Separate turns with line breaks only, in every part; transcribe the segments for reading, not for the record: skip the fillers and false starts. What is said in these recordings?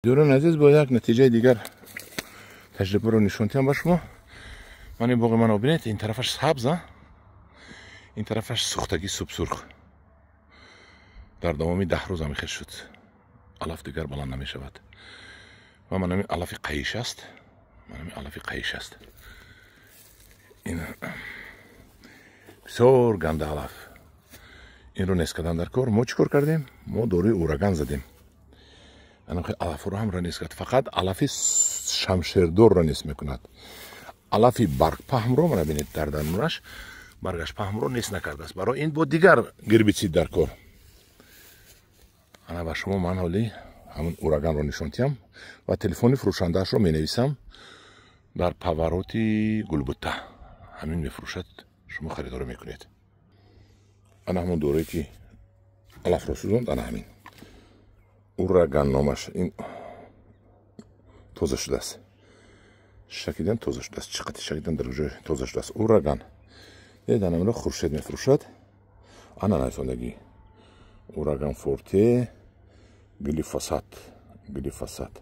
Дӯрони азиз, бо як натиҷаи дигар таҷрибаро нишон диҳам ба шумо. Ман ин боғи маро бинед, ин тарафаш сабз, ин тарафаш сӯхтагӣ субсурх. Дар давоми 10 рӯз ҳамихел шуд. Алаф дигар баланд намешавад. Ва ман ҳамин алафи қайиш аст, ман ҳамин алафи қайиш аст. Ин бисёр ганда алаф. Инро нест кардан дар кор. Мо чӣ кор кардем? Мо доруи Ураган задем. Алафро ҳамро нест кард. Фақат алафи шамшердорро нест мекунад. Алафи баргпаҳмро, мана бинед, дар дарунаш баргаш паҳмро нест накардааст. Барои ин бо дигар гербитсид дар кор. Ана ба шумо ман ҳоли ҳамун Ураганро нишон диҳам ва телефони фурӯшандаашро менависам. Дар повороти Гулбута ҳамин мефурӯшад, шумо харидорӣ мекунед. Ана ҳамон дорое ки алафро сӯзонд, ана ҳамин Ураган номаш. Ин тоза шудааст, шакидан тоза шудааст, чӣ қати шакидан дар ҷой тоза шудааст. Ураган дед, анамиро Хуршед мефурӯшад. Ана нависондагӣ Ураган Форте, глифосат, глифосат.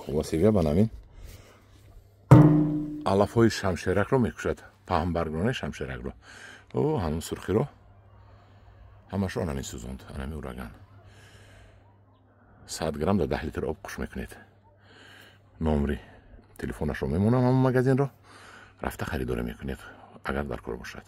Хулосига, ба намин алафҳои шамшеракро мекушад, паҳнбаргрони шамшеракро, о ҳамун сурхиро, ҳамашро анами сӯзонд. Анами Ураган 100 грамм дар 10 литр об қуш мекунед. Номри телефонашро мемонам, ҳамон магазинро рафта харидорӣ мекунед, агар дар кор бошад.